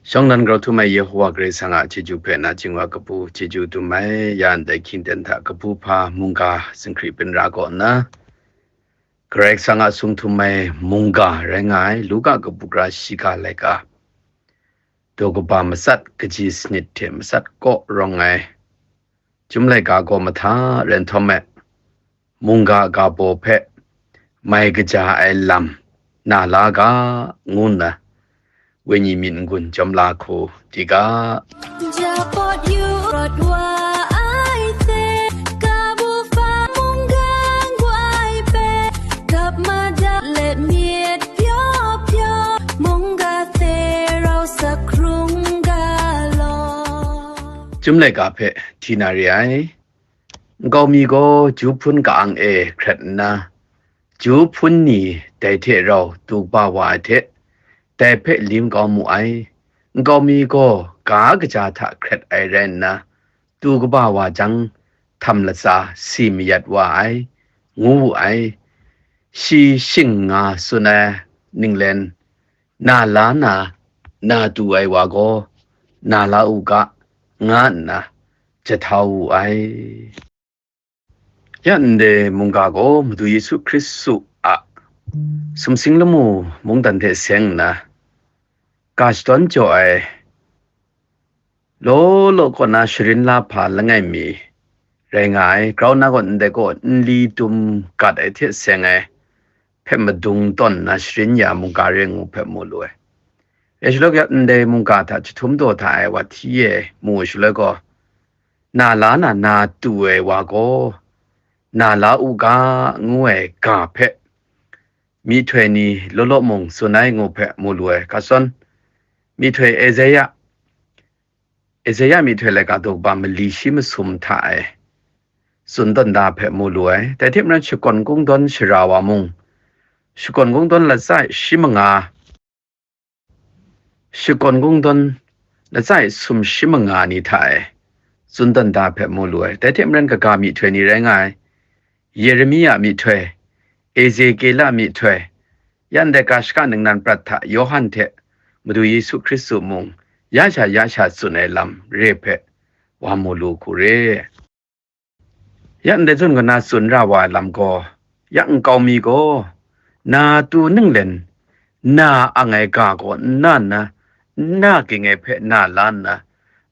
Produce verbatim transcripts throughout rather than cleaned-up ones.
Shawng nnan grau htum ai Yehowa Karai Kasang a chyeju hpe nachying wa kabu chyeju dum ai, ya ndai hkying ten hta kabu hpa mungga zinghkri byin ra kaw nna, Karai Kasang a sung htum ai mungga rai nga ai Luka kabu gara shiga laika, daw kaba matsat kaji sanit hte matsat kaw rawng ai Chyum laika gaw mahta rai nhtawm e, mungga ga baw hpe mai kaja ai lam na la ga, ngu nna wenyi myit n-gun jawm la hku di ga. Ja pawt yu rawt wa ai hte, kabu hpa mungga ngwai hpe, gap madat let myit pyaw pyaw, mungga hte rau sak hkrung ga law. Chyum laika hpe hti na re ai. Nkau mi gaw ju hpun ka-ang e hkret nna, ju hpun ni dai hte rau tu kaba wa ai hte, dai hpe lim kau mu ai. Nkau mi gaw ga kaja hta hkret ai rai nna, tu kaba wa jang, htam latsa si mayat wa ai, ngu wu ai. Shi shing nga tsun ai ninglen, na la na, na tu ai wa gaw, na la u ga, nga nna jahtau wu ai. Ya ndai mungga gaw Madu Yesu Hkristu a sumsing lamu mungdan hte seng nna, ga shadawn jaw ai, law law kaw na sharin la hpa langai mi rai nga ai. Grau na gaw ndai gaw nli dum gat ai hte seng ai hpe madung tawn nna sharin ya mungga re ngu hpe mu lu ai. E shaloi gaw ndai mungga hta jahtum daw hta ai wa hti e mu ai shaloi gaw, na la na, na tu ai wa gaw, na la u ga, ngu ai ga hpe myihtoi ni law law mung tsun ai ngu hpe mu lu ai. Ga shadawn myihtoi Esaia, Esaia myihtoi laika daw kaba mali shi masum hta e tsun tawn da hpe mu lu ai. Dai hte maren shakawn kungdawn shara wa mung, shakawn kungdawn latsa e shi manga, shakawn kungdawn latsa e sum shi manga ni hta e tsun tawn da hpe mu lu ai. Dai hte maren kaga myihtoi ni rai nga ai. Yeremia myihtoi, Ezekiela myihtoi, ya ndai ga shaka ningnan prat hta Yawhan hte Madu Yesu Hkristu mung ya sha ya sha tsun ai lam re hpe wa mu lu hku re. Ya ndai zawn kaw na tsun ra wa ai lam gaw, ya nkau mi gaw, na tu ninglen, na ang ai ga gaw n na nna, n na ging ai hpe na la nna,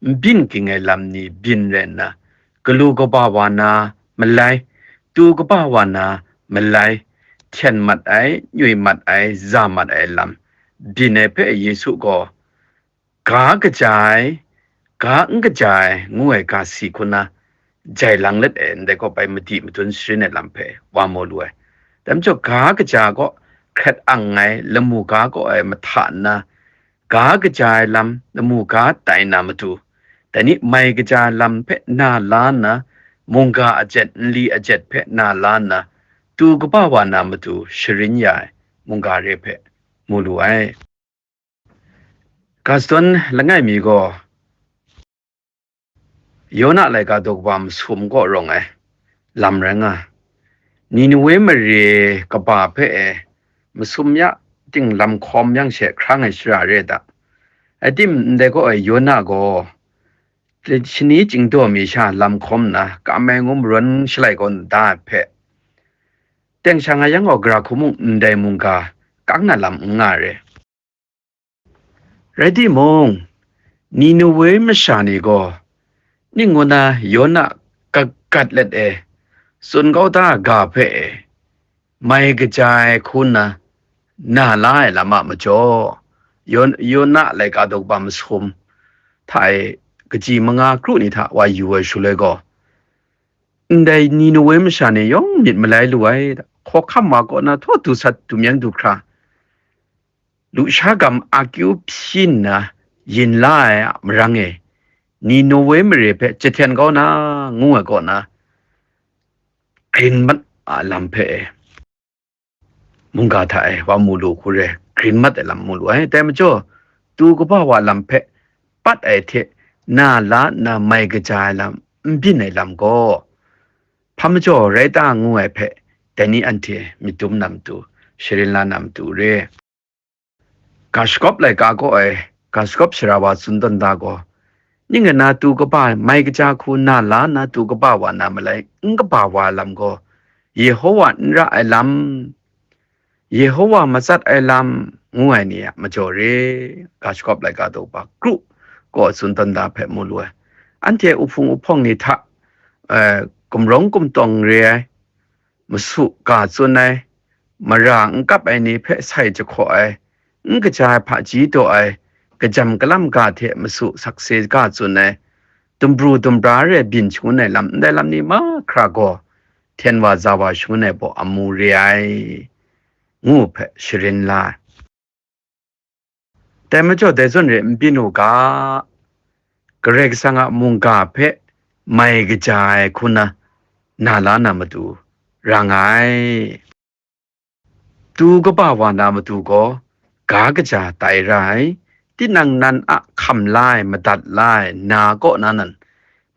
n byin ging ai lam ni byin rai nna, galu kaba wa na malai, tu kaba wa na malai, hten mat ai, nyoi mat ai, za mat ai lam byin ai hpe Yesu gaw, ga kaja ai, ga n kaja ai, ngu ai ga si hku na jai lang let e, ndai gaw bai madi madun sharin ai lam hpe wa mu lu ai. Dai majaw, ga kaja gaw hkret ang ai, lamu ga kaw ai mahta nna, ga kaja ai lam, lamu ga tai na matu, dai ni mai kaja ai lam hpe na la nna, mungga ajet, nli ajet hpe na la nna, tu kaba wa na matu sharin ya ai mungga re hpe mu lu ai. Ga shadawn langai mi gaw, Yona laika daw kaba masum kaw rawng ai lam rai nga. Ninewe mare kaba hpe e masum ya ting lam hkawm yang she hkrang ai shara re ai ta. Ai tim, ndai kaw e Yona gaw shani chyingdaw mi sha lam hkawm nna, kam ai ngu marawn shalai kaw nda ai hpe, teng sha nga yang gaw, gara hku mung ndai mungga kang na lam n nga re. Rai timung, Ninewe masha ni gaw, ning ngu na Yona kagat let e tsun kau da ga hpe e, mai kaja ai hku nna na la ai lam a majaw, Yon-, Yona laika daw kaba masum hta e kaji manga kru ni hta wa yu ai shaloi gaw, ndai Ninewe masha ni yawng myit malai lu ai, hkawhkam wa kaw na htaw du sat du myen du hkra, lusha gam akyu hpyi nna yin la ai a marang e, Ninewe mare hpe jahten kau na, ngu ai kaw na, grin mat a lam hpe e, mungga hta e wa mu lu hku re, grin mat ai lam mu lu ai. Dai majaw, tu kaba wa lam hpe pat ai hte na la nna mai kaja ai lam n byin ai lam gaw, hpa majaw rai ta ngu ai hpe, dai ni anhte myit dum na matu, sharin la na matu re. Ga shagawp laika kaw ai ga shagawp shara wa tsun tawn da gaw, ning ana tu kaba mai kaja hku na la na tu kaba wa na malai n kaba wa ai lam gaw, Yehowa n ra ai lam, Yehowa matsat ai lam ngu ai ni a majaw re, ga shagawp laika daw ba kru gaw tsun tawn da hpe mu lu ai. Anhte uhpung uhpawng ni hta, eh, gumrawng gumtawng re ai, masu ga tsun ai, mara n kap ai ni hpe sai jahkaw ai, n kaja ai hpaji daw ai, kajam kalam ga hte masu sakse ga tsun ai, dumbru dumbra re byin shangun ai lam ndai lam ni mahkra gaw, hten wa za wa shangun ai baw amu re ai, ngu hpe sharin la ai. Dai majaw dai zawn re n byin u ga, Karai Kasang a mungga hpe mai kaja ai hku na, na la na matu ra nga ai. Tu kaba wa na matu gaw ga kaja tai ra ai, tinang nan a hkam la ai, madat la ai, na kaw na nan,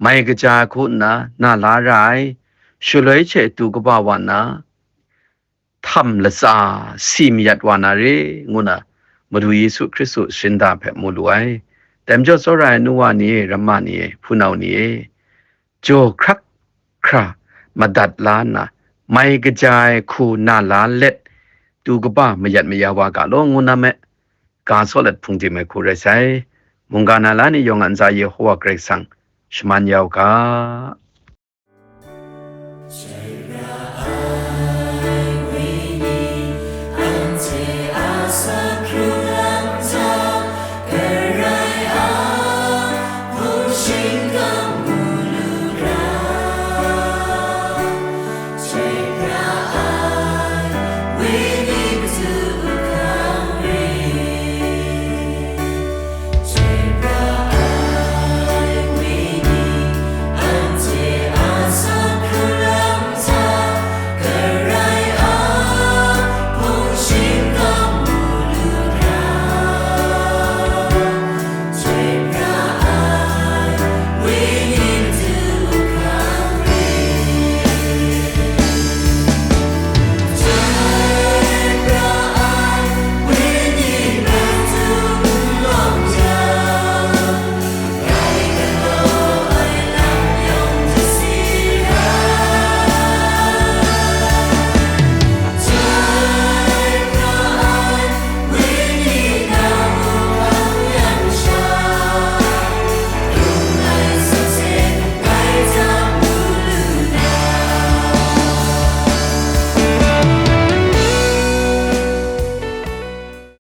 mai kaja ai hku nna na la ra ai, shaloi she tu kaba wa na, htam latsa si mayat wa na re, ngu na Madu Yesu Hkristu sharin da hpe mu lu ai. Dai majaw tsawra ai nu wa ni e, ramma ni e, hpunau ni e, jaw hkrak hkra madat la nna, mai kaja ai hku na la let, tu kaba mayat maya wa ga law ngu na me, ga saw let hpung tim ai hku rai sai. Mungga na la ni yawng a ntsa Yehowa Karai Kasang shaman ya u ga.